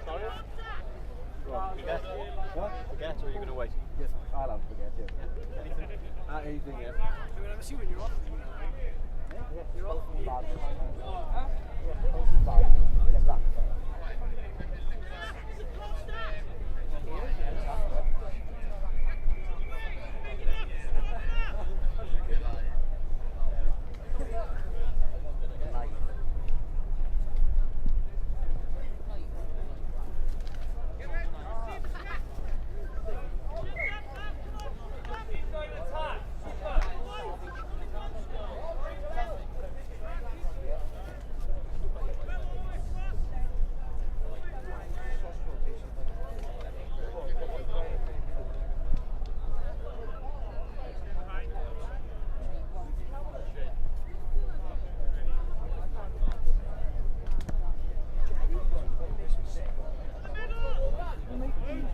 Sorry? Baguette? What? Baguette, or are you going to wait? Yes, I'll have baguette, yeah. Anything? Anything, yeah. I'm assuming you're off. You're off.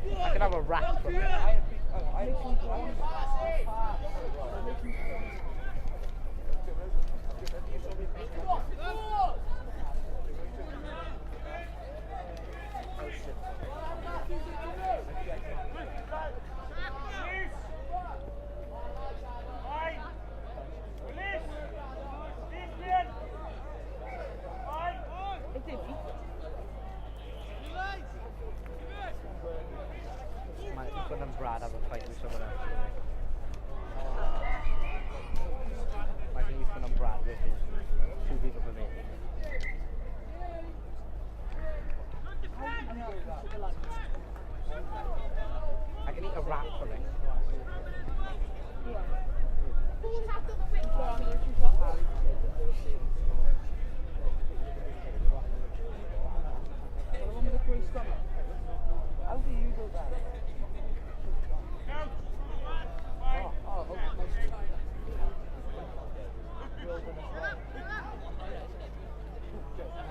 Yeah, I can have a wrap from it. Mae Ethan and Brad have a fight with someone else. Mae Ethan and Brad with his two people for me. I can eat a wrap from it. The one with the grey stomach. How do you do that?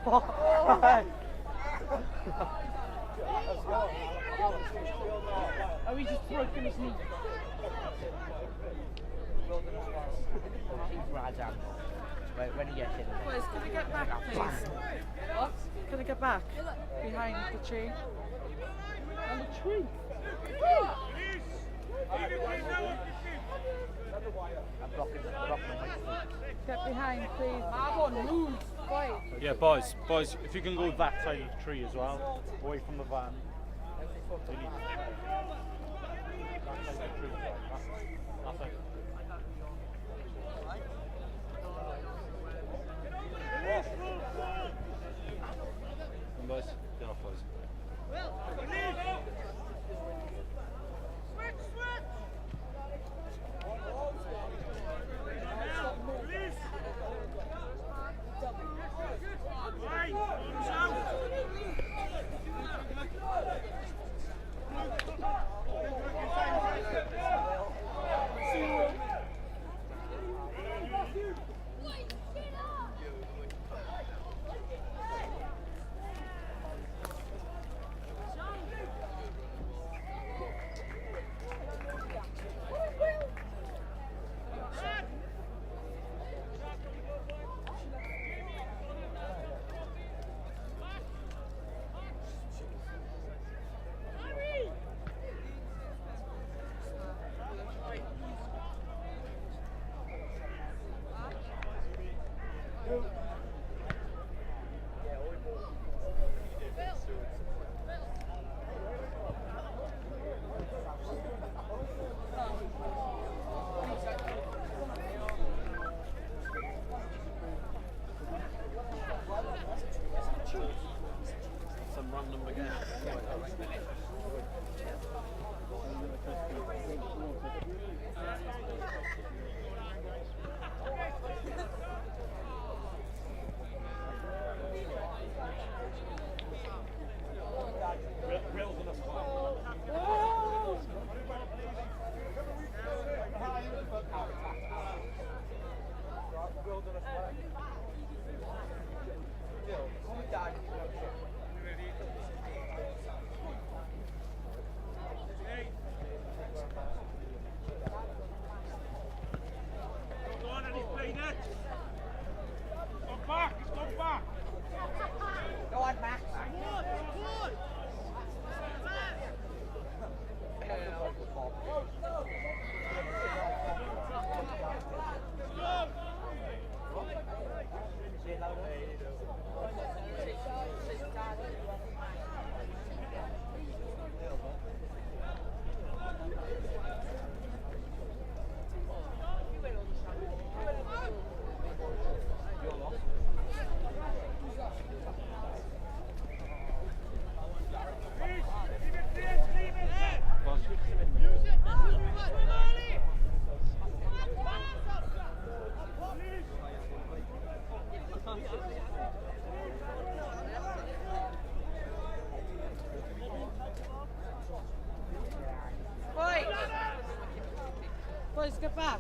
Oh, oh, nice. Oh, he just broken his knee. See Brad's angle. When he gets in. Boys, can we get back, please? What? Can I get back? Behind the tree. And the tree. I'm blocking the microphone. Get behind, please. Marvin, move. Boys. Yeah, boys, if you can go that side of the tree as well, away from the van. They need that side of the tree. That side. Come on, boys, get off, boys. Some random baguette. Get back?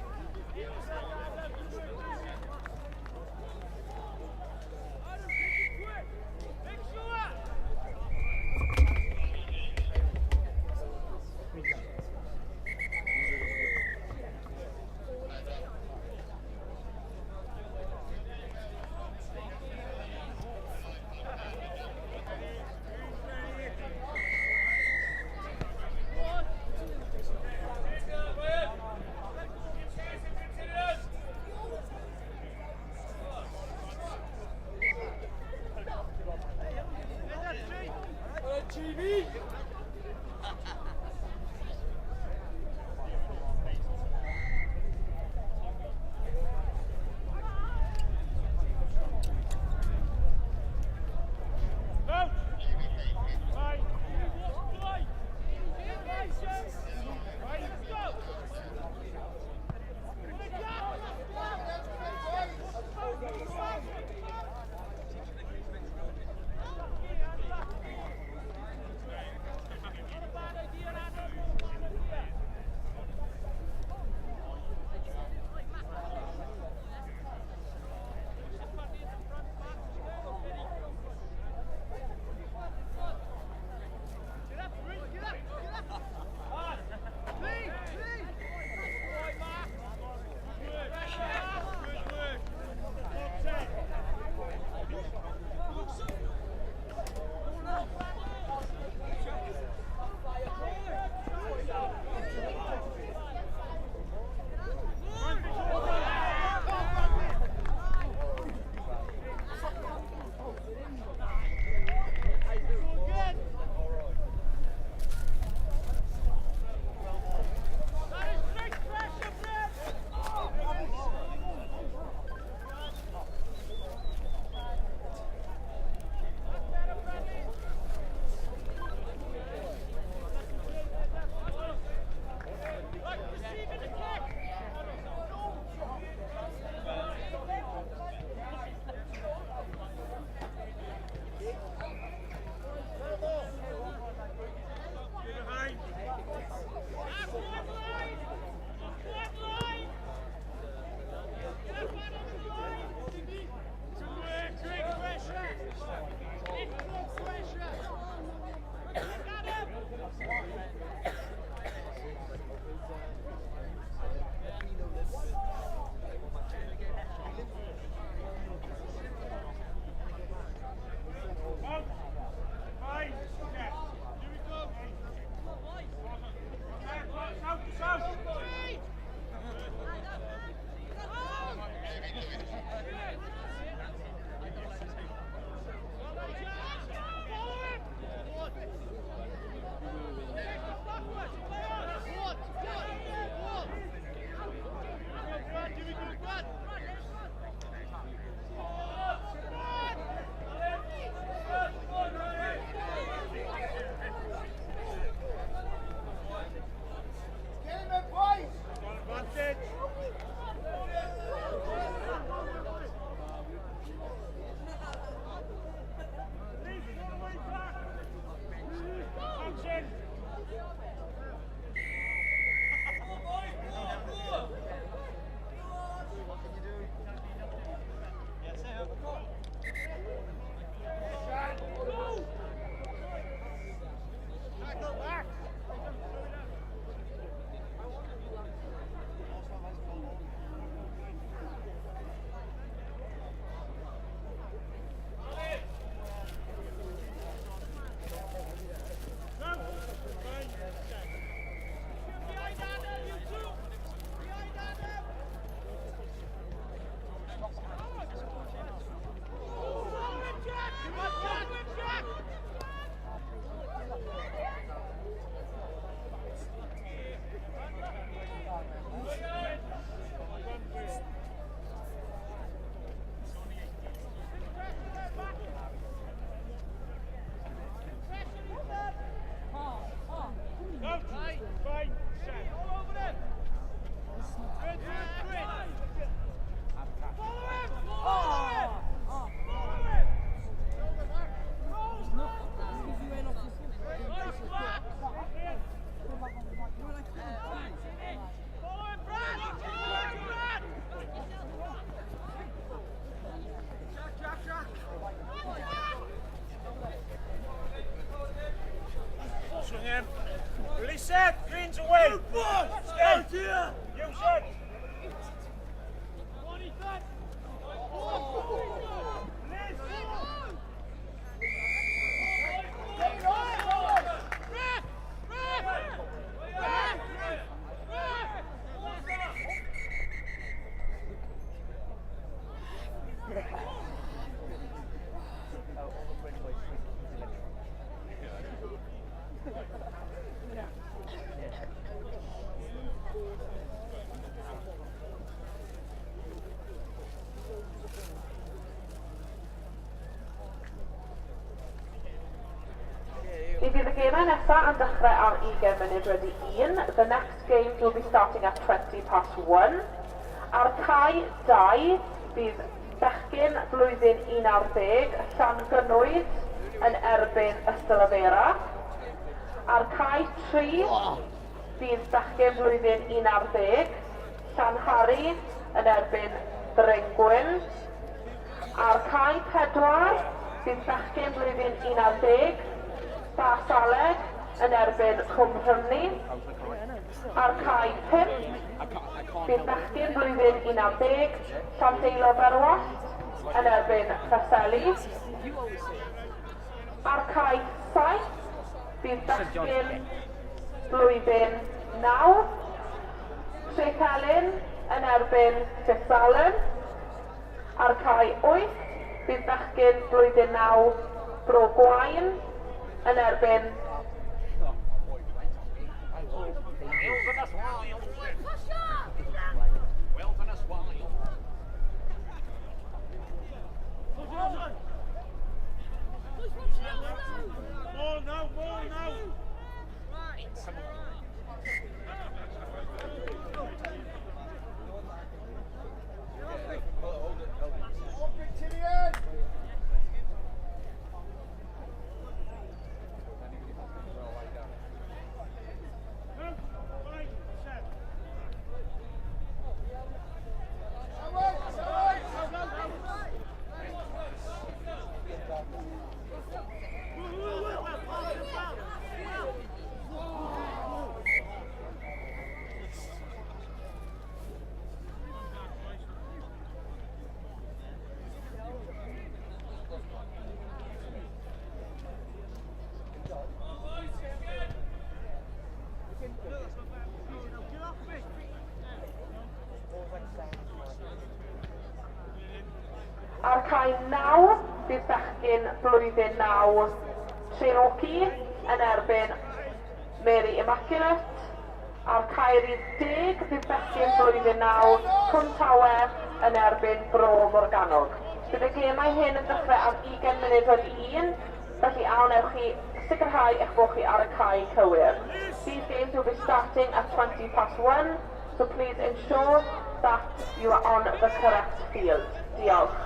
Advantage. Mi fydd y gemau nesaf yn dechrau am 1:40. The next games will be starting at 1:20. Ar cae 2, bydd bechgyn blwyddyn 11, Llangynwyd yn erbyn Ystalyfera. Ar cae 3, bydd bechgyn blwyddyn 11, Llanhari yn erbyn Bryngwyn. Ar cae 4, bydd bechgyn blwyddyn 11, Basaleg yn erbyn Cwm Rhymni. Ar cae 5, bydd bechgyn blwyddyn 11, Llandeilo Berwallt yn erbyn Preseli. Ar cae 7, bydd bechgyn blwyddyn 9, Trecelyn yn erbyn Fitzalan. Ar cae 8, bydd bechgyn blwyddyn 9, Bro Gwaun yn erbyn More now, more now! Ar cae 9, bydd bechgyn blwyddyn 9 Treorci yn erbyn Mary Immaculate. Ar cae rhif 10, bydd bechgyn blwyddyn 9 Cwmtawe yn erbyn Bro Morgannwg. Bydd y gemau hyn yn dechrau am 1:40, felly a wnewch chi sicrhau eich bod chi ar y cae cywir. These games will be starting at 1:20, so please ensure that you are on the correct field. Diolch.